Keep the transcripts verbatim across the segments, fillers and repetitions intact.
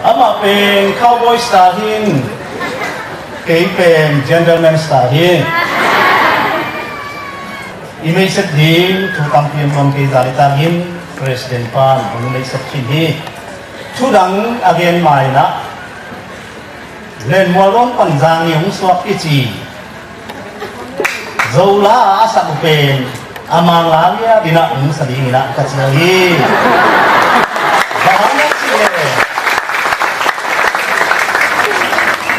Amah pen cowboy style hi in, kei pen gentleman style hi. I meisep ding thu tampi om tuan kei zan i tak in, President pan hong meisep khin hi. Thu dang a gen mai-in ah, Lenmual Dawn pan Zang i hong suak i ci Zo la a sak uh pen a Mang la liat in ah hong sa ding in ah ka ci hi. Bang hang hiam cih leh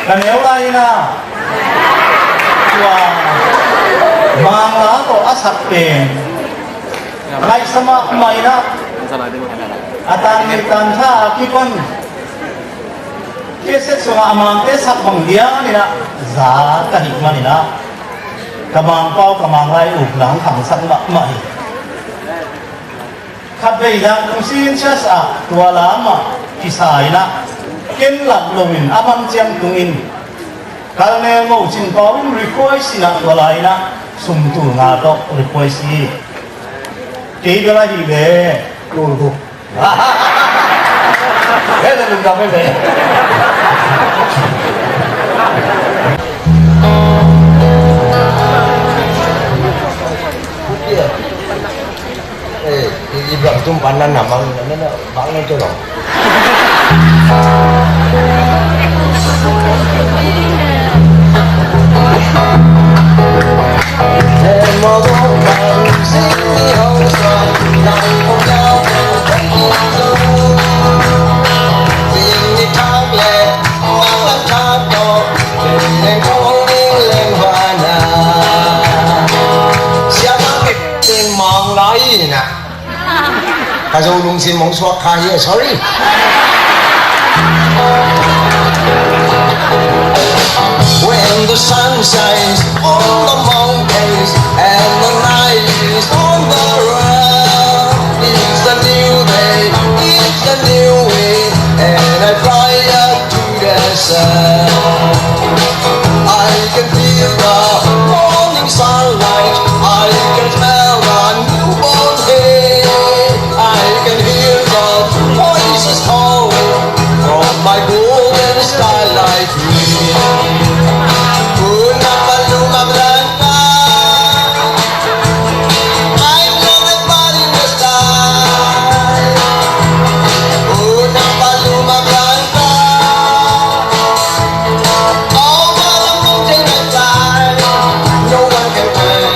ka neu lai in ah tua Mang la tawh a sak pen ngaihsa mahmah in ah, a tang nei tang tha a kipan cassette sungah a Mangte sak bang lian in ah za ka hih man in ah, ka Mangpau, ka Mang lai ukna hong khangsak mahmah hi. Khatvei Zangkong Chin Church ah tua lam ah kisa in ah, ken lak loin a man ciang tungin Kalnel Ngo Cin Pau in request in ah, tua lai in ah sum tul nga tawh request hi. Kei bel ahih leh tul guk. Hei, na lungdam hei ve. Eh, i, i bang tum pan nan na mang, nan na mang nan tu lo. Siapa kita mang lain ah. Ka Zo lungsim hong suak kha hi, sorry. When the sun shines on the mountains and the night is on the earth, it's a new day, it's a new way, and I fly up to the sun. I can feel the morning sunlight, I can smell the newborn hay. I can hear the voices calling from my golden starlight dream. Una paloma blanca, I'm not a body in the sky. Una paloma blanca, over the mountain I fly. No one can take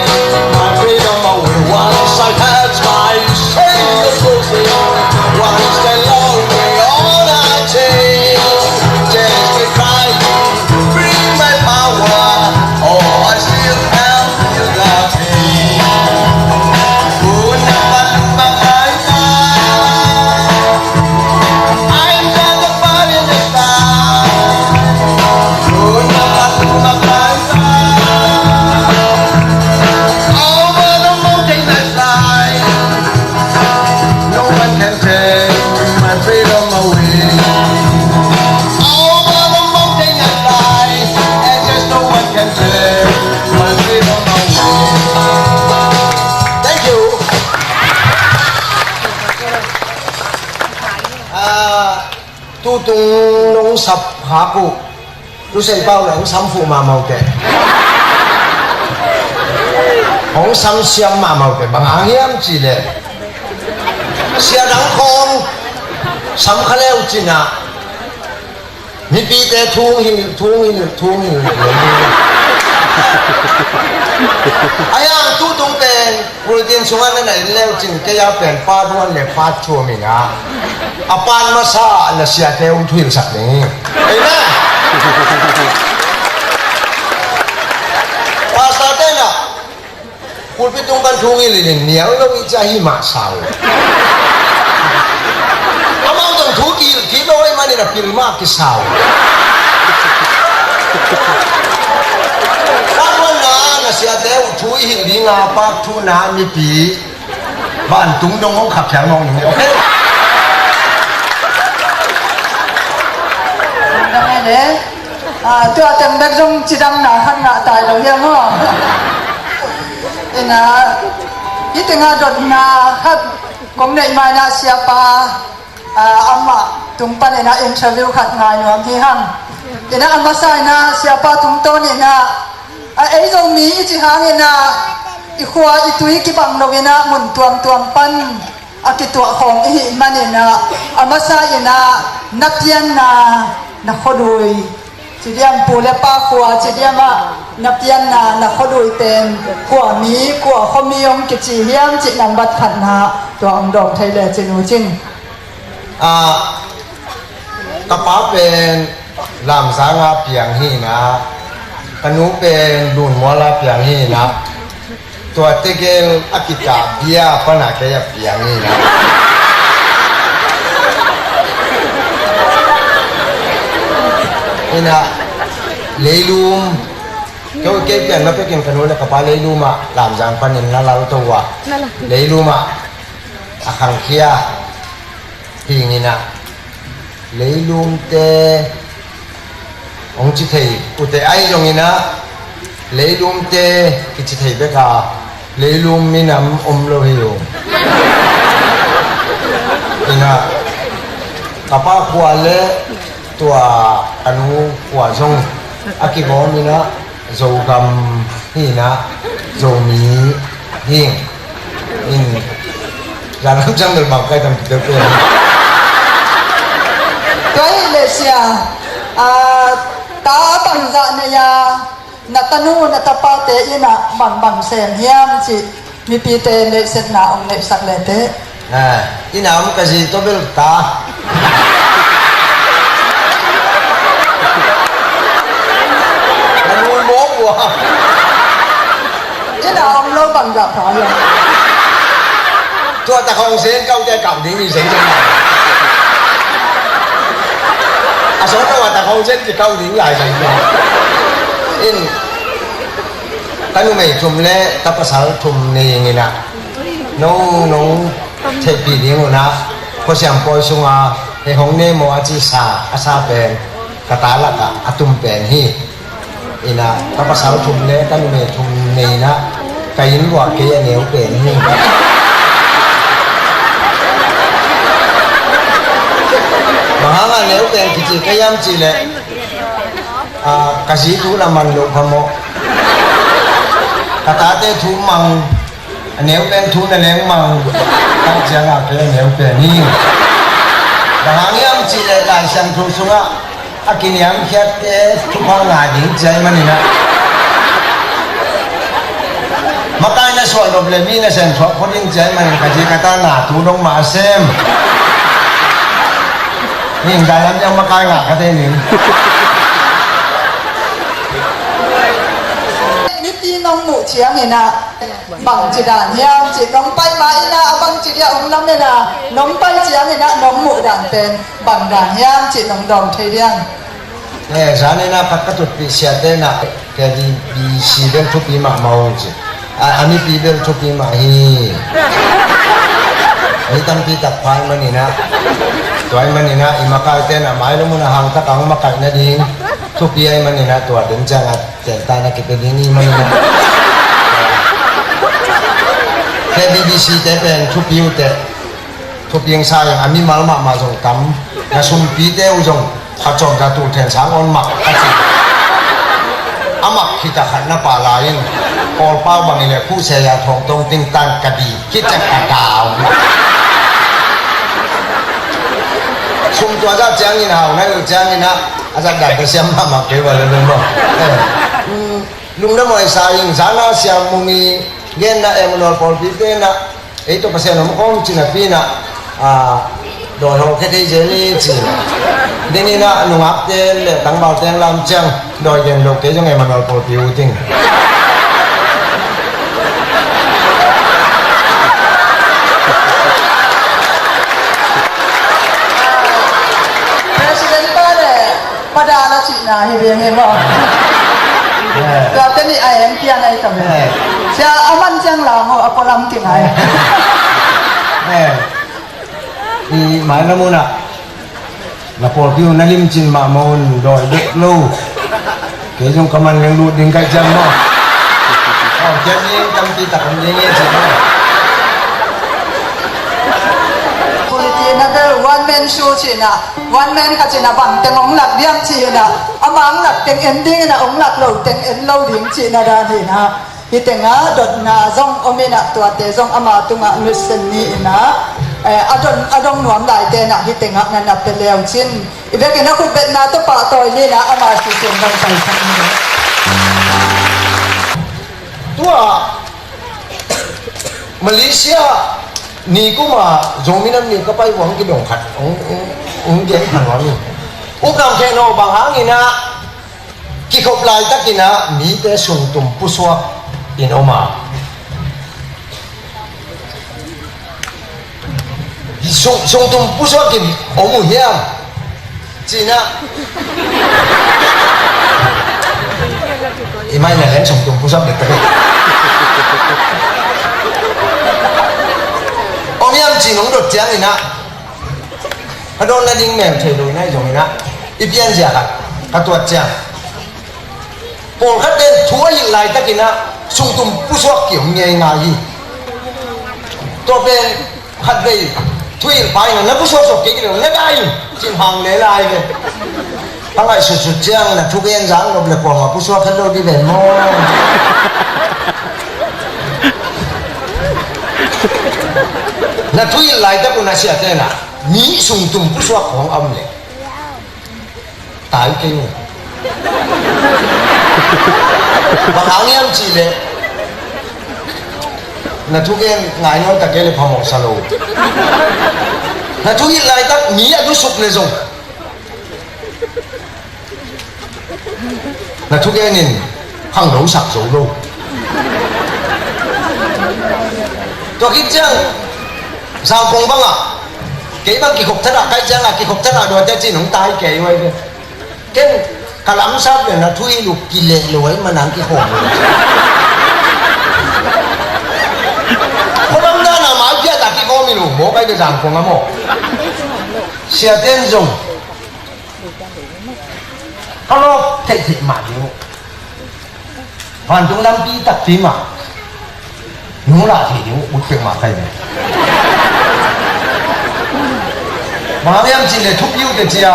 my freedom away. Once I had my say, the closing. Once the Lord may all I take. Just be crying, bring my power. Oh, I still can feel the pain. Una paloma blanca. I'm not a body in the sky. Una paloma blanca. Over the mountain I fly. No one can take my freedom away. Over the mountain I fly, and there's no one can take my freedom away. Thank you. Ah, tutung nong sap hak uh. Tusei pau le hong sam fuh mahmah uh teh. Hong sam siam mahmah uh teh. Bang hang hiam cih leh, sia dang khawng sam kha le uh cin ah, mipite thu hong hilh, thu hong hilh, thu hong hilh. Ahi hang tutung pen Bulletin sungah na na en le uh cin, kei a pen part one le part two om ing a, a part masa na siate hong thuhilhsak ding hi. Amen. Pastor te na pulpit tung pan thu hong hilh in nial lo i ci a, hi masa uh. Amau zong thu kihilh kik lo ahih manin a pil mah kisa uh. Part one na na siate uh thu i hilh ding a, part two na mipi vantung dong hong khap thiang hong hi, okay? Dang e le. Ah, tua teng bek zong cidamna khat ngah tai lo hiam aw? Ina, hih tengah dotna khat kong neih ma-in ah, siapa, ah, amah tung panin ah interview khat ngai nuam hi hang. Inah a masa inah siapa tungtawn inah a ei Zomi i ci hang inah i khua i tui kibang lo inah mun tuamtuam pan a kituah khawng i hih man inah a masa inah na pianna na khuadui, ci diam, pu le pa khua ci diam ah na pianna na khuadui pen khuami kua khuami hong kici hiam cih nambat khatna tua hong dawng thei le cin uh cin. Ah, ka pa pen Lamzang a piang hi inah, ka nu pen Lunmual a piang hi inah, tua tegel a kita bia pana kei a piang hi inah. Inah, Leilum, kei, kei pian na pekin ka nu le ka pa Leilum ah Lamzang panin na lal to uh ah, Leilum ah a khangkhia hi inah, Leilumte hong ci thei ute ahi zong inah, Leilumte kici thei bek a Leilum minam om lo hi uh. Inah ka pa khua le tua ka nu khua zong a kibawm inah Zogam hi inah, Zomi hi in, zanlam ciang bel bang kai tam kideu pen. Tua hi le sia, ah, ta bangzah nei a na tanu na tapate inah bangbang sem hiam cih mipite neihsetna hong neihsak le teh. Ah, inah om ka zi tawh bel ta. Na nu mawk uh ah. Inah om lo bangzah ta hiam? Tua ta khawng sen kau te kau ding hi sen sen. A sawt lo a ta khawng sen ki kau ding lai sen. In, ka numei thum le ka pasal thum nei ing inah, no nong theihpih ding un ah, khuasiam pawi sungah hei hong nei maw a ci sa, a sa pen ka ta lakah a tum pen hi. Inah ka pasal thum le ka numei thum nei inah, ka inn uah kei a neu pen hi. Bang hangah neu pen kici ka hiam cih leh, ah, ka zi thu na man loh phamawh, ka tate thu mang, a neu pen thu na leng mang, tak ciangah kei a neu pen hi. Bang hang hiam cih leh Lai Siangtho sungah a kiniamkhiatte thupha ngah ding ci ahih manin ah, makai na suah nop leh mi nasem thuak phot in ci ahih manin ka zi ka ta na thu dong mah a sem. Hi in, dalam ciang makai ngah ka thei ning. Mipi nong muh ciangin ah bangci dan hiam cih nong pai mah in ah, a bangci dia om lam in ah nong pai ciangin ah nong muh dan pen bang dan hiam cih nong dawng thei diam? Eh, zan in ah khat ka tutpih siate in ah, K B B C bel thupi mahmah uh ci. A, a mipi bel thupi mah hi. Mi tampi tak pha ahih manin ah, tua ahih manin ah i makaite in ah mailam hun ah hangtak a hong makaih nading thupi ahih manin ah, tua den ciang ah teltan a kipia ding hi manin ah, K B B C te pen thupi uh teh. Thupi ing sa ing, a mimal mahmah zong tam, na sumpite uh zong khat sawm za tul then sang on mak a ci. A mak khit a khat na pah lai in, Kawlpau bang hi leh khuhsia ya thawngtawng tingtan ka di khit ciang ka dau. Sum tua zah ciangin hau na uh ciangin ah, a zat dan ka siam mahmah kei uh a lel lel maw. Eh, mm, lungdam huai sa ing. Zan a Sia Mung i genna Emmanuel pawlpite in ah, ei tawh Pasian om kawm ci napi in ah, ah, dawi hawlkhia thei zel hi ci. Ding in ah nungakte le tangvalte lam ciang dawi gen lo, kei zong Emmanuel pawlpi uh ting. President pa le Pada na cihna hi ding hi maw? Eh. Tua teni a eng pian ai ka ve. Eh. Sia a man ciang la maw, a pualam kingai. Eh. I mai na mun ah na pawlpi uh na limcin mahmah un, dawi bek lo. Kei zong ka man leng lut ding ka hi ciang maw. Aw, kei zong tampi tak om ding hi ci maw. Quality na bel one man Su cihna, one man khat cihna bang teng hong lak diam cihna, amah hong lak teng en ding ina, hong lak lo teng en lo ding cihna dan hina. Hih tengah dotna zong om ina, tuate zong ama tungah nusiat ni ina, eh, a don, a dong nuam laite na hih tengah na na pia leu cin. I vekin a khutbetna tawh pahtawi ni ina, ama sisin dong paisak ni. Tua Malaysia ni kuma Zomi Nam Ni ka pai uang kidong khat ong, ong, ong gen khat uang ni. U kam khen aw, bang hang ina kikhop laitak ina mite sungtum pusuak in om a. Sung, sungtum pusuak in om uh hiam? Cina. I mai na leng sungtum pusuak dek tak. Om hiam ci nong dot ciang ina. Ka dot na ding mem thei lo ina i zong ina. I pian zia ka, ka tuat ciang. Pawlkhat pen thu a hilh laitak ina sungtum pusuak kiom ngeingai hi. Tua pen khatvei thu hilh pa ina na pusuak suak kei kei na dai in cin hang le lai ve. Ka ngaihsutsut ciang na thugen zang nop le kuama pusuak khat lo di ven maw? Na thu hilh laitak un a siate na mi sungtum pusuak hong om le. Tai kei uh. Bang hang hiam cih leh na thugen ngai nawn ta kei leh phamawh sa lo. Na thu hilh laitak mi a lusuk le zong na thugen in khangno sak zo lo. Tua khit ciang Zangkong bangah kei bang kikhop thadah kai ciangah kikhop thadah duate cin hong tai kei uh ahi ve. Ken ka lamsap le na thu hilh uh kileh lo ahi manang kikhawm lo. Khualam dana mai piatah kikhawm hi lo maw kai ve Zangkong a maw? Siaten zong ka lawp theihtheih mah ding uh. Vantung lampi takpi mah nung lah theih ding uh ut peuhmah kai ve. Bang hang hiam cih leh thupi uh teh cia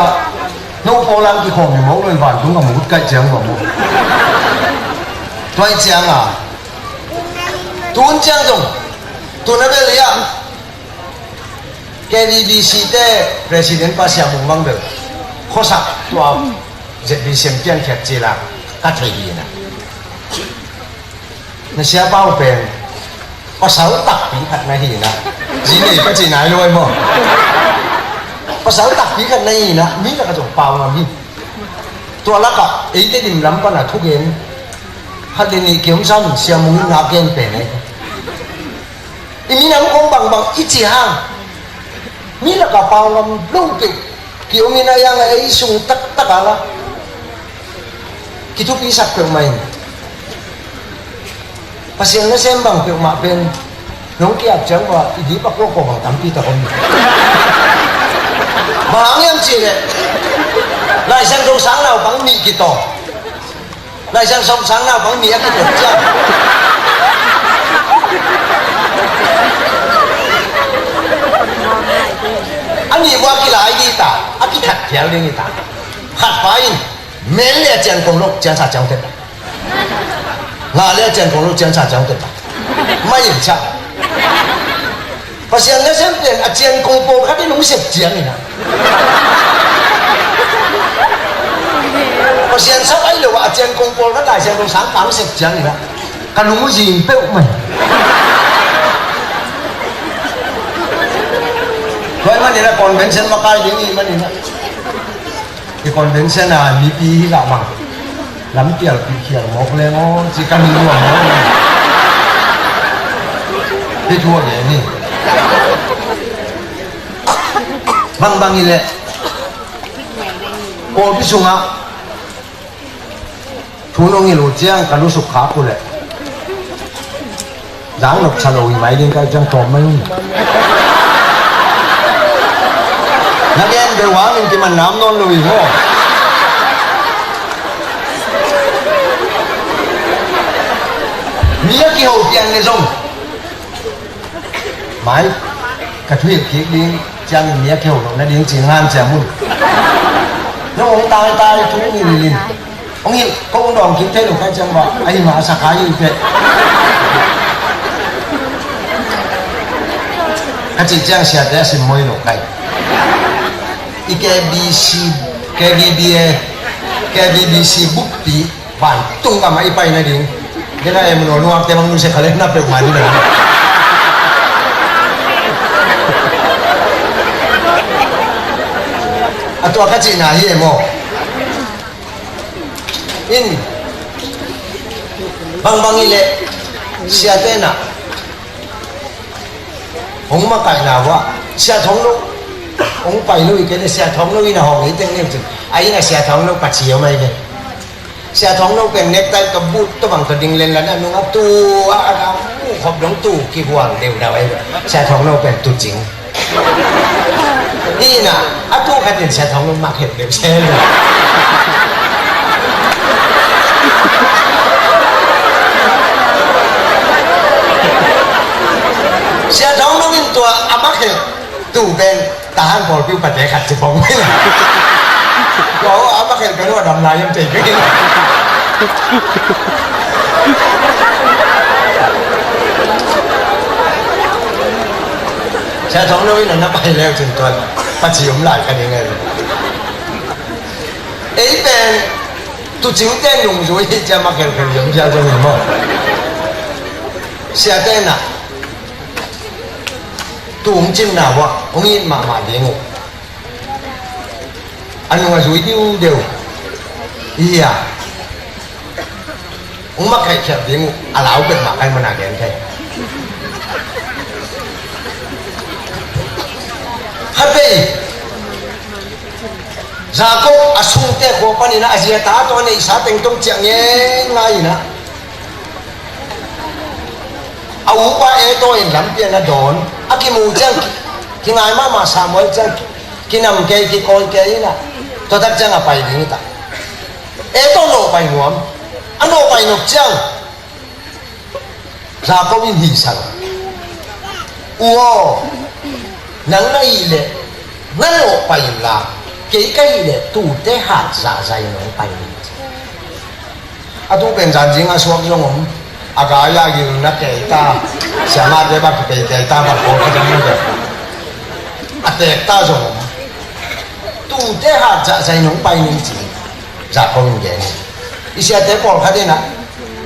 no pawl lam kikhawm hi mawk lo in vantung a mut kaih ciang uh a mu. Tua hi ciang a tun ciang zong tun a bel hi a K B B C te President pa Sia Mung Mang bel khuasak tua Z B C M piankhiat cila ka thei hi na. Na siapa uh pen pasal takpi khat na hi na. Zi nei ka ci nai lo ai maw? Pasal takpi khat na hi na, mi lak a zong pau ngam hi. Tua lakah eite dim lam pana thugen khat le nih kiom sam Sia Mung in na gen pen ai. I minam kong bangbang i ci hang mi lakah pau ngam lo peuh kiom in a iang a ei sung taktak a la kithupisak peuhmah in Pasian nasem bang peuhmah pen nong kiap ciang ua i dip a kuakua bang tampi tak om. Bang hang hiam cih leh Laisiangtho sang naupang nih kitawng. Laisiangtho sang naupang nih a kitot ciang a nih bua kilai ding ta, a kithat phial ding ta. Khat pa in mel le a cian kong lo cian sa ciang tet ta. Nga le a cian kong lo cian sa ciang tet ta. Mai in ciang Pasian nasem pen a cian kong pawlkhat in hong sep ciang ina. Pasian sap ai lo a cian kong pawlkhat Laisiangtho sang pang sep ciang ina. Ka lung uh zing peuhmah. Tua ahih manin a convention makai ding i hih manin a i convention a mipi hi lah bang lampial pi khial mawk leng aw ci ka mi nuam aw. Hih thu a gen hi. Bangbang hi leh pawlpi sungah thu nong hilh uh ciang ka lusuk khak uh leh zang nop sa lo hi mai ding kai ciang tawm mai un. Na gen beuh hangin kiman nam nawn lo hi maw? Mi a kiho pian le zong mai ka thuhilh kik ding. Ciangin mi a kihou loh nading ci-in hanciam un. Nong hong taitai thu nililin. Hong hilh, ko hong dawng kik thei lo ka hih ciang bang a hih mah a sa kha hi teh. Ka cih ciang siate a simmawh hi lo ka hi. I K B C, K B B A, K B B C buppi vantung gam ah i pai nading. Kei na em nuam nuam te bang nusia kha le na peuhmah ding na. A tua ka cihna hi e maw. In, bangbang hi leh siate na hong makaihna uh ah, Sia Thawng Lo hong pai lo hi kei leh Sia Thawng Lo in a hawng hi teng neu cin, a inn ah Sia Thawng Lo paci om ahi ve. Sia Thawng Lo pen necktie tawh boot tawh bang tawh ding lenlan a nung a tu a, a, a, uh, khop dong tu kihuang deudau ahi ve. Sia Thawng Lo pen tucing. Hi na, a tu khat in Sia Thawng Lo mak het deuh se lo. Sia Thawng Lo in tua a mak het tu pen Tahan pawlpi uh pate khat ci pong. Tua uh a mak het pen uh a dam lai hiam tei kei. Sia Thawng Lo in a na pai leu cin tuan paci om lai ka ding e. Ei pen tucingte nungzui hi cia mak khelkhel hiam cia zong hi maw. Siate na tu hong cimna uh ah hong it mahmah ding uh. A nung a zui diudeu hi a, hong mak khaihkhiat ding uh a lau peuhmah kai mana gen thei. Khatvei Jacob a sungte khua panin ah a zi a ta tawh a neihsa teng tawh ciah ngeingai in ah, a upa Esau in lampi ah na dawn, a kimu ciang ki, kingai mahmah Samuel ciang ki, kinam kei, kikawi kei in ah, tua tak ciang a pai ding hi ta. Esau nawh pai nuam, a nawh pai nop ciang Jacob in hih sang, "U aw, nang na hih leh na nawh pai inla, kei ka hih leh tuute hat zahzah in hong pai in." A tu pen zanzing a suak zong om, a gai a gil na kei ta, siamahte bang kipei kei ta bang pawl ka zong na deuh. A teek ta zong om. Tuute hat zahzah in hong pai ning ci. Jacob in gen hi. I siate pawlkhat in ah,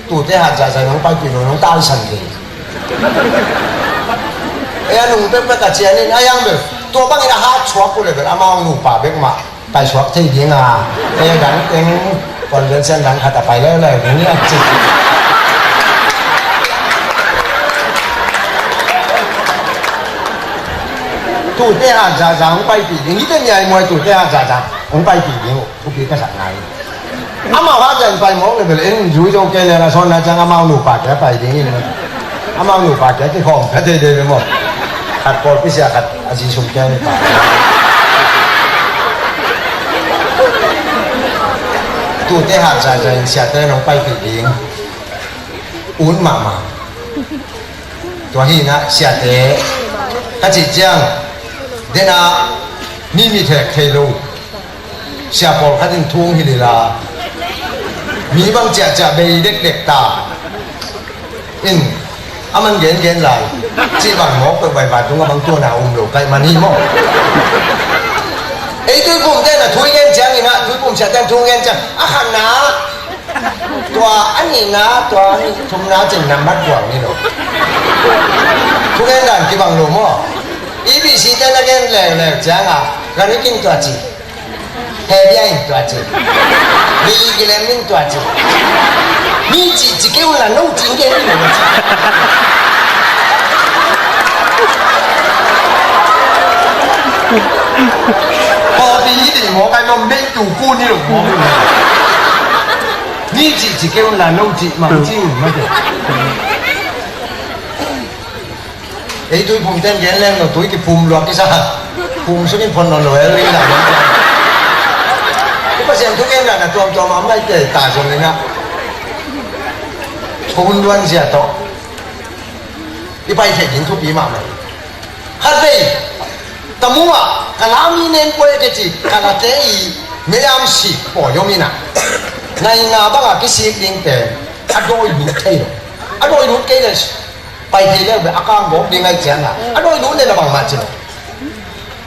tuute hat zahzah in hong paipih lo, hong taisan kei. Ei a nung pekpek a cian in, a yang bel, tua bangin a hat suak uh le bel, amau nupa bek mah paisuak thei ding a, ei a dang teng, convention dang khat a pai leuleu ding hi a ci. Tuute hat zahzah hong paipih ding, hihte miaimuai tuute hat zahzah hong paipih ding uh. Thupi ka sak ngai. Amau hat zah in pai mawk le bel, en zui zo kei le la sawn na ciang amau nupa kia pai ding in. Amau nupa kia kikhawm kha thei dei le maw. Khat pawlpi sia khat a zi sum kia ni pa. Tuute hat zahzah in siate nong paipih ding. Un mahmah. Tua hi in ah siate ka cih ciang, den ah mi mi thek thei lo sia pawlkhat in thu hong hilh inla, mi bang ciahciah bei dekdek ta in, a man gengen lai cih bang mawk peuh bai vantung a bang tuana um lo kaih man hi maw. Ei Tuiphum ten a thu i gen ciangin ah, Tuiphum siate in thu hong gen ciang a khatna, tua a nihna, tua a nih thumna cin nambat guang ni lo. Thugen dan kibang lo maw. E B C te na gen leuleu ciangah, Garikin tua ci. Hebia in tua ci. Billy Graham in tua ci. Mi ci ci kei un la no ci gen ni lo ci. Papi i di mo kai mo mei tu ku ni lo mo. Ni ci ci kei un la no ci ma ci un ma ci. Ei Tuiphum ten gen leng lo tui kiphum luak kisa. Phum sungin phon non lo el ring la. Pasian thu gen la na tuamtuam a mai te ta zong le na. Phun luan zia to. I pai thei ding thupi mahmah. Khatvei Ka mu ah, ka la mi nen poi a kici, ka late i meyam sik pawi om in ah, nai nga bang a kisik ding pen a dawi lut thei lo. A dawi lut kei le pai thei le a kang gawp ding ai ciang a, a dawi lut le na bangmah ci lo.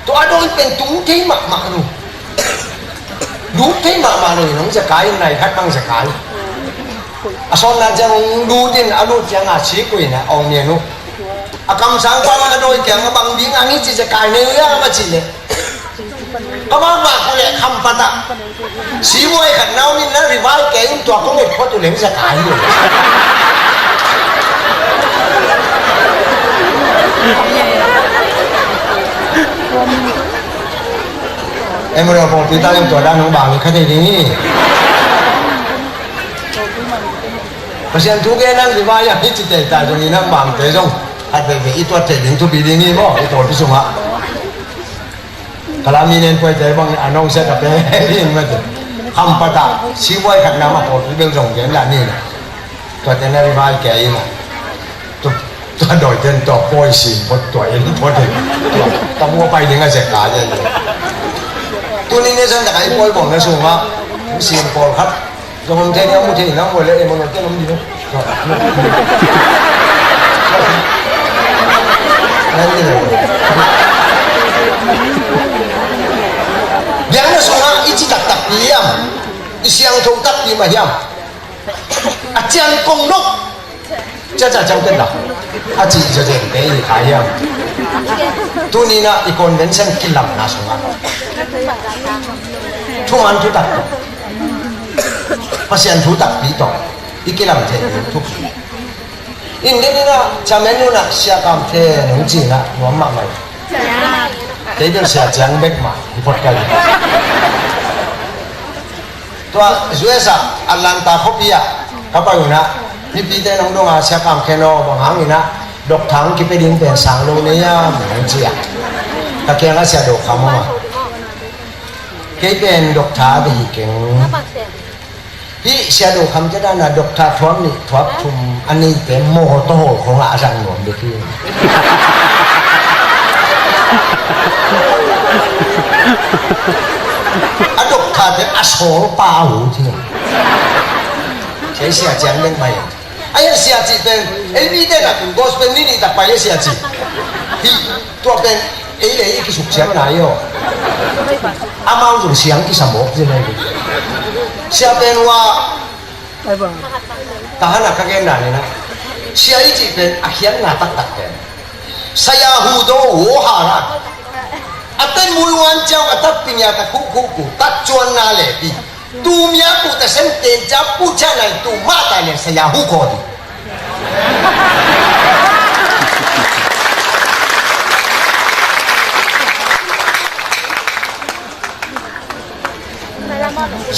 Tua a dawi pen tung thei mahmah lo. Lut thei mahmah lo in hong zekai in nai khat bang zekai. A sawtna ciang hong lut in a lut ciang a sik uh in ah hong nian uh. A kamsang pa a dawi kiang a bang ding a ngi ci zekai nei uh hiam a cih leh, ka mah mah ku leh kham patah sivuai khat na om in na rivai kei in tua kong et phot uh leng zekai uh. Em ro pawlpi ta leng tua dan hong bang kha thei ding hi. Pasian thu gen nang rivai a hi ci tei ta zong i nang bangte zong khat veivei i tuat thei ding thupi ding hi maw, i pawlpi sungah. Ka la mi nen puaite bang a nong set a pe in mate. Kham patah sivuai khat na mah pawlpi bel zong gen dah ni na. Tuate na rivai kei in a. Tua, tua dawi ten tua pawi sin phot tua in phot in. Tua, tua mua pai ding a zek ka den. Tuni ni san tak a i pawi bawng na sung a. Sin pawl khat. Zong om thei ni, om thei ni, om le, em, om thei, om di. Biang na sung a, i ci taktak pi hiam. I siangtho tak pi mah hiam. A cian kong nok. Ciacia ciang pen dah a cih ciacia te i kha hiam? Tuni na i convention kilamna sungah thuman thutak tawh, Pasian thu takpi tawh i kilam thei ding thupi. In ding ina chairman nuna siakam te nung cina nuam mahmah. Table sia ciang bek mah i phot kai. Tua U S A Atlanta khuapi ah ka pai un ah, mipite nong dong a, Sia Kam Khen aw, bang hangin ah doctor hong kipia ding pen sang lo nei hiam, hong ci a. Ka kiangah Sia Do Kham om a, kei pen doctor bek hi keng. Hih Sia Do Kham te dan a doctor thuam nih thuam thum a neite mawtaw hawl khawngah a zang nuam bek hi. A doctor te a sawl pa a hu thei. Kei sia ciang deng mai. A hian sia cih pen ei mite nak gospel ni nih tak pai a sia cih. Hih tua pen ei le ei kisuk siang nai aw. Amau zong siang kisa mawk zin ai. Sia pen ua Tahan a ka genna ni na. Sia i cih pen a khiatna taktak pen. Saya hudo wo hara. A ten mui wan ciau a tat ping ya ta khu khu khu tat cuan na le pi. Tu mia ku ta sen ten ca pu ca nai tu ma ta le saya hu ko di.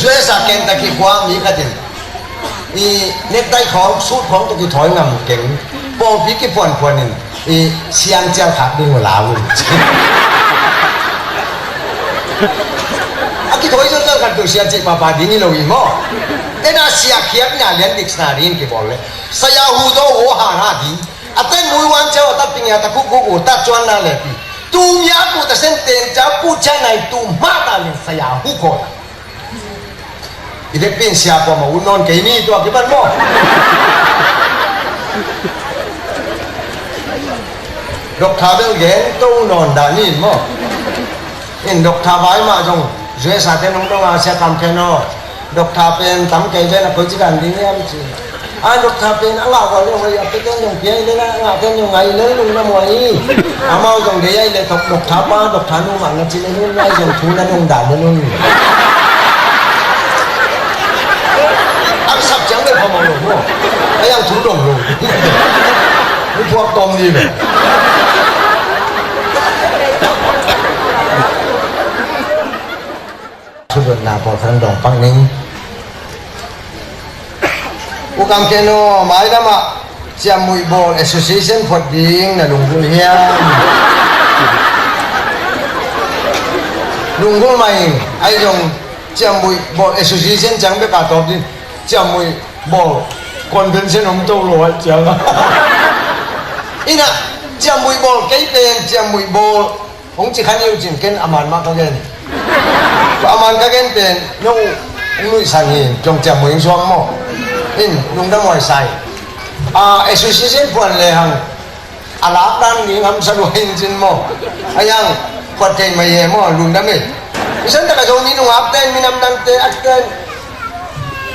U S A Kentucky khua mi khat in i necktie khawng, suit khawng tawh kithawi ngam keng, pawlpi kipuanpuan in i siang cial khak ding uh lau in. A kithawi zawzawh khat tawh sia cih papa ding hi lo hi maw? Tena sia khiatna lian dictionary in kibawl le, saya hudo wo hara ding. A ten mui wan ciau a tat ping ya ta khu khu khu tat cuan na le pi. Tu mia ku ta sen ten ca pu ca nai tu ma ta ling saya hu ko. I dek pin sia ko ma u non kei ni tua kiban maw. Doctor bel gen to non da ni maw. In doctor vai mah zong U S A te nong dong a Sia Kam Khen aw. Doctor pen tam kei zen a koi ci dan ding hiam ci. A doctor pen a ngah ua le hoi a pe ten zong pia i le na ngah ten zong ngai le lung na muai. Amau zong dei ai le tok doctor pa doctor nu mah na ci le nun ngai zong thu na nong dan le nun. Ang sap ciang le phamang lo mo. A yang thu dong lo. Ni puak tom ni le. Thudotna pawlkhat dong pak ning. U Kam Khen aw, mailam ah Ciammuih Bawl Association phot ding na lunggulh hiam? Lunggulh mah ing, ahi zong Ciammuih Bawl Association ciang bek a tawp ding, Ciammuih Bawl Convention om to lo ah ciang. Ina, Ciammuih Bawl kei pen, Ciammuih Bawl Hong ci kha ni uh cin ken a man mah ka gen. A man ka gen pen nong nuihsan hi, zong ciam muing suang maw. In lungdam huai sa hi. A association puan le hang a lak dan ding hamsa lua in cin maw. A yang kuat thei mai he maw, lungdam hi. Isan taka Zomi nungakte in minam dangte a kiten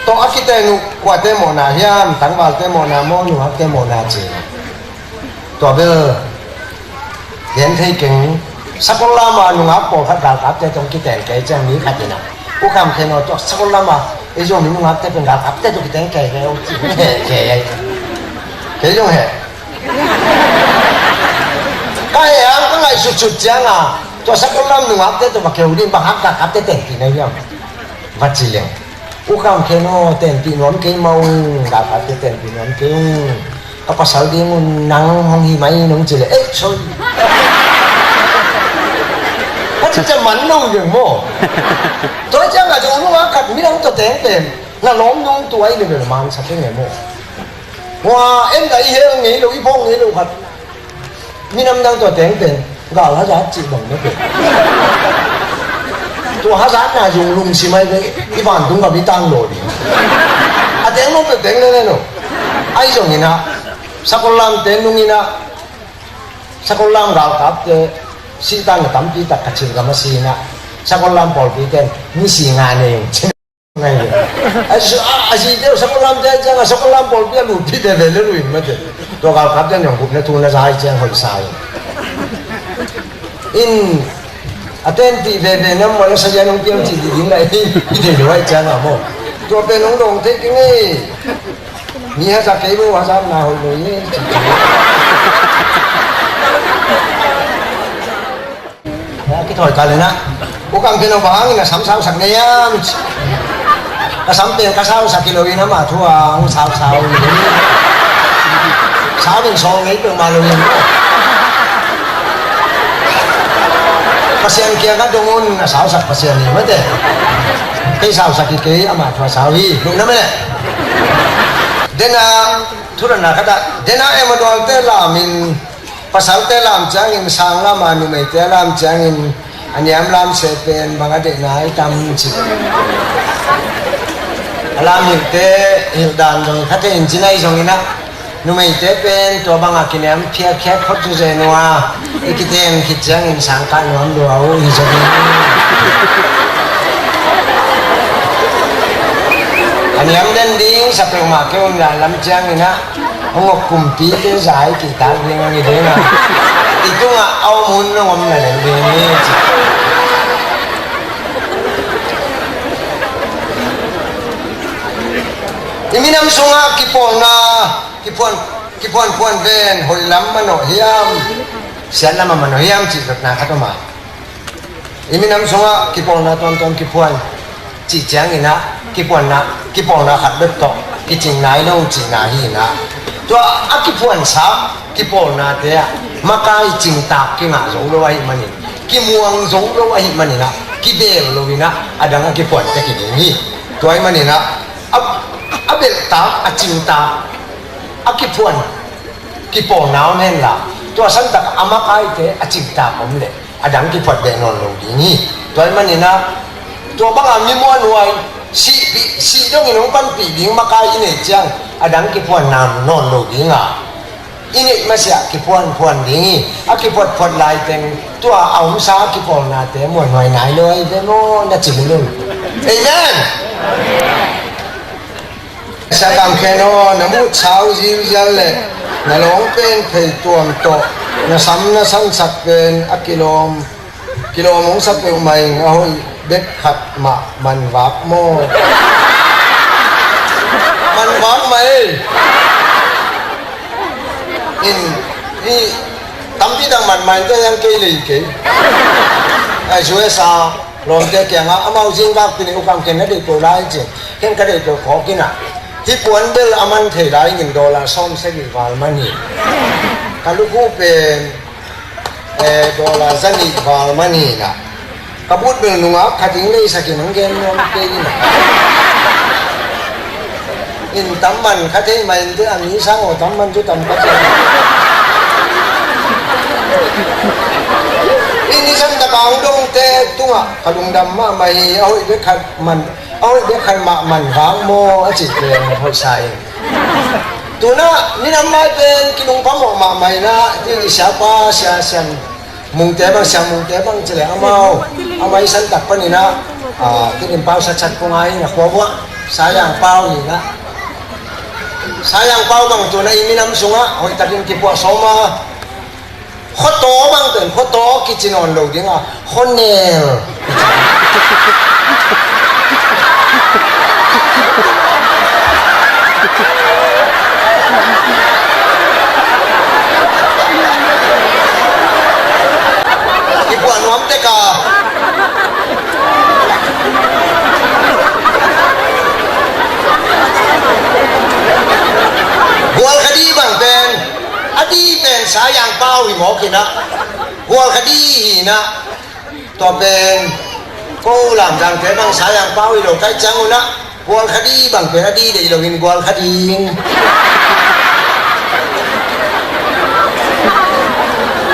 tawh a kiten uh kuate mawhna hiam, tangvalte mawhna maw, nungakte mawhna ci. Tua bel gen thei keng. Sakol lama nungak pawlkhat galkapte tawh kiten kei ciang mi khat in a, U Kham Khen aw, tua sakol lama ei Zomi nungakte pen galkapte tawh kiten kei kei aw ci. He kei ai. Kei zong he. Ka he ang ka ngaihsutsut cianga tua sakol lam nungakte tawh va keu ding, bang hang galkapte tenpih na hiam? Va ci leng. U Kham Khen aw, tenpih nuam kei mah ung, galkapte tenpih nuam kei ung. Ka pasal ding un nang hong hi mai nong ci leh, eh, sorry. Ka ci ciang man lo ding maw. Tua ciang a zong nungak khat midang tawh teng pen na lawm nung tua i level man sa keng e maw. Hua en la i hel ngei lo, i phawk ngei lo khat. Minam dang tua teng pen gal hazat cih bang na pen. Tua hazatna zong lungsim ai ve, i vantung gam i tang lo ding. A teng lo pe teng le le lo. Ai zong ina, sakol lamte nung ina, sakol lam galkapte sihtan na tampi tak Kachin gam a si ina, sakol lam pawlpi ten ni si nga nei ung. Ngai ve. A si, a, a si teu sakol lam te ciang a sakol lam pawlpi a lutpi te ve le luin mate. Tua galkap te niang gupna thu na za ai ciang hoih sa in. In a tenpih veve na maw, na sa zia nong piang cih ding ding lai. I thei lo ai ciang a maw. Tua pen nong dong thei keng ei. Mi hazat kei bo, hazatna hoih lo i. A kithawi kal in a, U Kham Khen aw, bang hangin a sam sausak na hiam? Ka sam pen ka sausak hi lo in, amah thu a hong sausau hi. Sau in sawl ngei peuhmah lo in. Pasian kiang ka dong un, a sausak Pasian hi mate. Kei sausak hi kei, amah thu a sau hi. Lungdam e. Dena, thudana khat ah, dena Emmanuel te lam in, pasalte lam ciangin sang lama, numeite lam ciangin a niam lam se pen bang a deihna i tam ci. A lam hilhte hilh dan zong kha thei in ci nai zongin a, numeite pen tua bangah kiniam phiatkhiat khot cu zen uh a, i kitem khit ciangin sang kah nuam lua uh hi zaw ding. A niam den ding sa peuhmah kei un, lai lam ciangin a, hong awk kumpite zai kihtak ding a ngi ding a, i tungah a om hun hong om na leng ding hi ci. I minam sungah kipawlna, kiphuan, kiphuanphuan ven hoih lam manawh hiam, siat lam a manawh hiam cih dotna khat om a. I minam sungah kipawlna tuamtuam kiphuan cih ciangin ah, kiphuanna, kipawlna khat bek tawh kicing nai lo cihna hi in ah, tua a kiphuansa kipawlnate ah makai cingtak kingah zo lo ahih manin, kimuang zo lo ahih manin ah, kibel lo in ah, a dang a kiphuan tek hi ding hi. Tua ahih manin ah, a, a belhtak, a cingtak, a kiphuan kipawlna om henla, tua santak a makaite a cingtak om leh a dang kiphuat beh nawn lo ding hi. Tua ahih manin ah, tua banga mi muanhuai, sih, sih dongin hong panpih ding makai i neih ciang a dang kiphuan nawn lo ding a, i neih masiah kiphuanphuan ding hi. A kiphuatphuat laiteng tua a omsa kipawlnate muanhuai nai lo ahi ve maw, na ci lulun. Amen. Sa Kham Khen aw, na muhsau ziuzial le na lawng pen phei tuam tawh, na sam na sansak pen a kilawm, kilawm hong sa peuhmah ing, a hoih bek khat mah manvak maw. Manvak mah ei. In, i tampi tak manmah in, tua hiang kei lei kei. A U S A lawmte kiangah amau zingvak pinin, U Kham Khen na deih peuh lai ci. Ken ka deih peuh khawk in ah, hih puan bel a man thei lai ing, dollar sawm sagih val man hi. Ka lukhu pen, eh, dollar zanih val man hi in ah, ka but bel nungak khat in leisak in hong gen nuam kei in ah. In tam man kha thei mah in teh, a mi sang aw, tam man cu tam kha thei. In i Kangdongte tungah ka lungdam mahmah hi, a hoih bek khat man, a hoih bek khat mah man vang maw a cih pen hoihsa ing. Tunah minam mai pen kilungphamawh mahmah inah, ti i siapa sia sian mungte bang, siang mungte bang cileh amau a maisan tak paninah, a, tinim pau satsat kong ai inah khuabuah sayang pau inah, sayang pau bang tunah i minam sungah hoihtakin kipuah sawm a. Khuataw bang pen khuataw kici nawn lo ding a, khuanel. Kipuah nuam tek a. Gualkhadi bang pen a di pen sayang pau hi mawk inah, gualkhadi hi inah. Tua pen ko Lamzangte bang sayang pau hi lo kaih ciang unah gualkhadi bang pen a di deih loin gualkhading.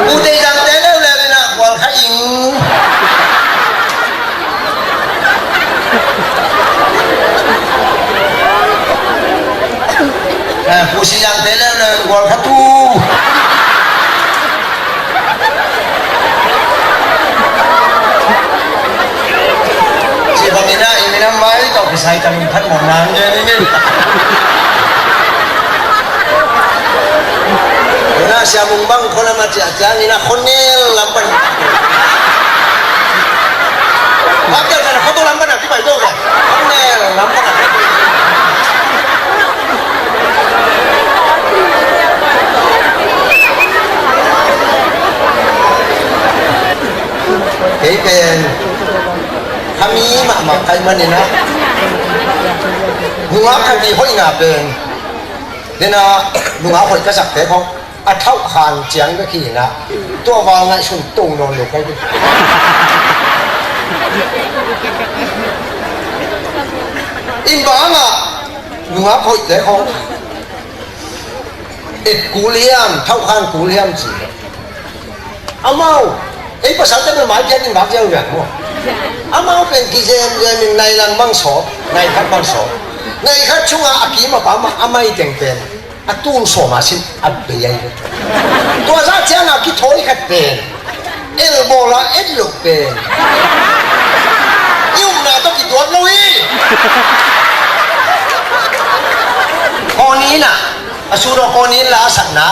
Pu Teizangte leuleu inah gualkhading. Eh, Pu Sizangte leuleu gualkhatu. Ci bang inah i minam mai tawh kisai tang phat mawh nang gen ing. Inah siamung bang khualam a ciah ciang inah khuanel lam pan. Bang ciah ciang khuatu lam pan a kipai deuh le khuanel lam pan a. Kei pen khami mahmah kaih maninah nungak khami hoihna pen, denah nungak hoih ka sakte khong a thauh khan ciang bek hi inah, tua val ngaihsun to nawn lo kai ding. Inn bangah nungak hoihte khong et kul hiam, thauh khan kul hiam ci. Amau ei pasalte pen mai phiat in vak ziau ziau maw? Amau pen kizem zem in nai lang bang sawt, nai khat bang sawt, nai khat sungah a kim a pam a mai teng pen a tun sawm a sin a bei ahi ve. Tua zah ciangah kithawi khat pen elbawl a et loh pen i upna tawh kituak lo hi. Kawnin ah a sut aw, kawnin la a sakna,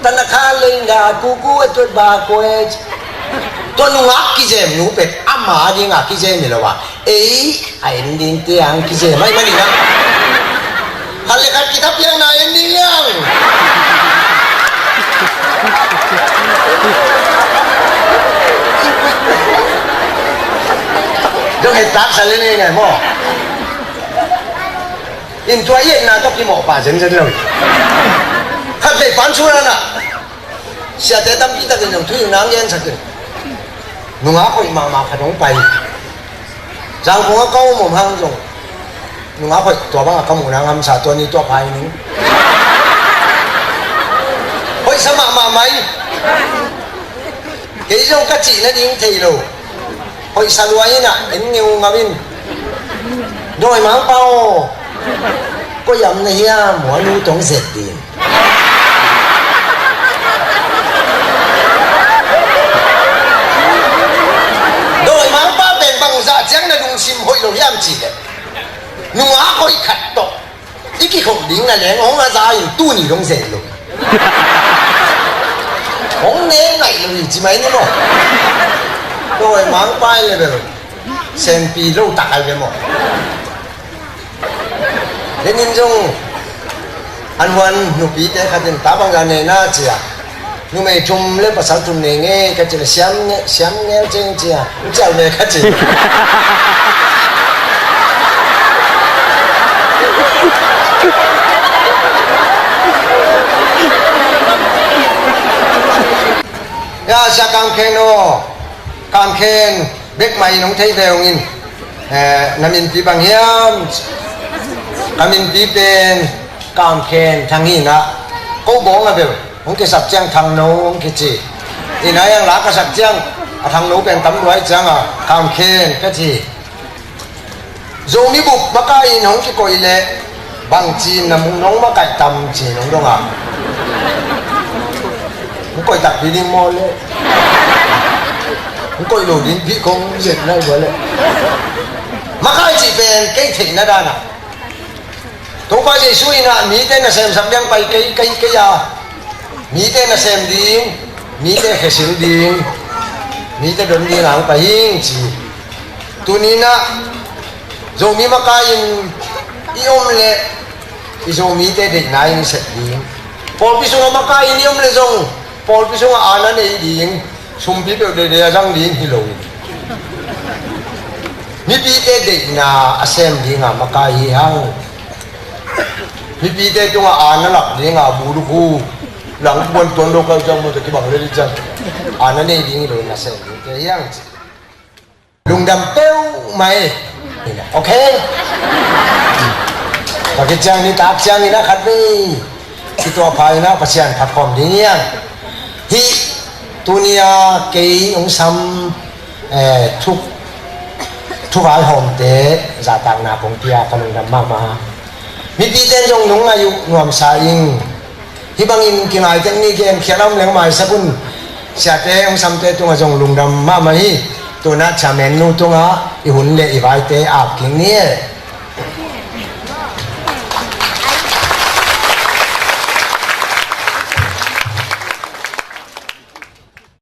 tanakha leinga kuku a tuat ba kue. Tua nungak kizem nu pen ama dinga kizem hi lo a, ei a en ding tiang kizem ahi maninah khat le khat kithapiakna en ding hiang. Dong he taksa le nei ngai maw? In tua i etna tawh kimawh pah zenzen lo hi. Khat vei pan suranah siate tampi takin zong thu in nang gensak in. Nungak hoih mahmah khat hong pai. Zangkong a ka om om hang zong nungak hoih tua bangah ka muh nang hamsa, tua ni tua pha hi ning. Hoihsa mahmah mai. Kei zong ka cih nading thei lo. Hoihsa lua inah en ngeu ngau in. Dawimangpa aw, koi am na hiam, hua nu tong zet ding. Dawimangpa pen bangzah ciang na lungsim hoih lo hiam cih leh, nungak hoih khat tawh i kikhop ding na leng hong a za in tuni dong zel lo. Hong ne ngaih lo hi ci mai ni maw? Dawimangpa i level senpi lo tak ai ve maw? Lenin zong an huan nupite khatin ta bangzah nei na cia, numei thum le pasal thum nei ngei ka ci le siam nge-, siam ngel ceng cia, n ciau ve ka ci. Ya, sia Kam Khen aw, Kam Khen bek mah in hong thei ve hong in. Eh, na minpi bang hiam? Ka minpi pen Kam Khen Thang hi na. Ko bawng a bel hong kisap ciang Thang No hong kici. Ina yang la ka sak ciang A thang lo pen tam duai cianga kam khen ka ci. Zomi bup makai in hong kikoih leh bangci na mung nong makai tam ci nong donga. Hong koih takpi ding maw le? Hong koih lo ding pi kong zet nai bua le? Makai ci pen kei theihna dana Topa Jesu in ah mite na semsak ding pai kei, kei, kei a, mite na sem ding, mite khesil ding, mite don ding ang pai hing ci. Tuni in ah Zomi makai in i om leh i Zomite deihna in i sep ding. Pawlpi sungah makai in i om leh zong pawlpi sungah aana nei ding, sumpi peuh deidei a zang ding hi lo in, mipite deihna a sem dinga makai hi hang. Mipite tungah aana lak dinga bulukhu lang buan tuan lo kal zang mawtaw kibang lel zang aana nei ding hi lo in a sem dingte hi hang. Lungdam peuhmah e. Ok. Pakit ciang ni tak ciangin a khat vei i tuahpha in a Pasian phat khawm ding hiang. Hih tuni a kei hong sam, eh, thuk, thuvaihawmte zahtakna kong pia ka lungdam mahmah. Mipite in zong nong ngaih uh nuamsa ing. Hih bangin kingai tek ni gen khiat a om leng maisak un. Siate hong samte tungah zong lungdam mahmah hi. Tuna chairman nu tungah i hun le i vaite ap kik ni e.